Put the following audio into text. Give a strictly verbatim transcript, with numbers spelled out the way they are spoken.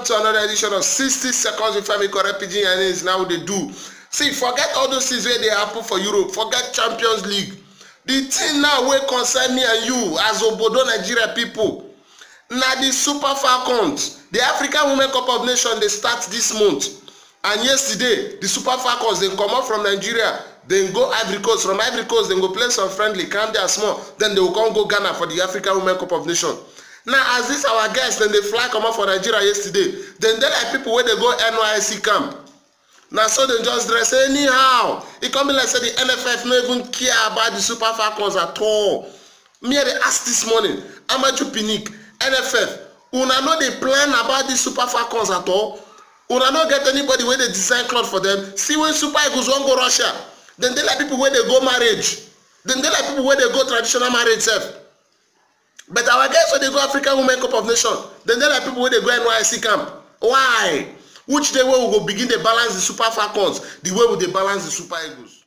to another edition of sixty Seconds with Femi Correct Pidgin Chinese. Now they do. See, forget all those things wey dey happen for Europe. Forget Champions League. The thing now wey concern me and you as Obodo Nigeria people, na the Super Falcons. The African Women Cup of Nations dey start this month. And yesterday, the Super Falcons, they come up from Nigeria, they go Ivory Coast. From Ivory Coast, they go play some friendly, calm down small. Then they will come go Ghana for the African Women Cup of Nations. Now, as this our guests, then they fly come up for Nigeria yesterday. Then they like people where they go N Y S C camp. Now, so they just dress anyhow. It come be like say the N F F no even care about the Super Falcons at all. Me, I dey ask this morning, Amaju Pinnick, N F F, una no dey plan about these Super Falcons at all? Una no get anybody wey dey design cloth for them? See, when Super Eagles wan go Russia, then they like people wey dey go marriage. Then they like people wey dey go traditional marriage sef. But our guys wey dey go African Women Cup of Nations, then they like people wey dey go N Y S C camp. Why? Which day wey we go begin dey balance the Super Falcons the way we dey balance the Super Eagles?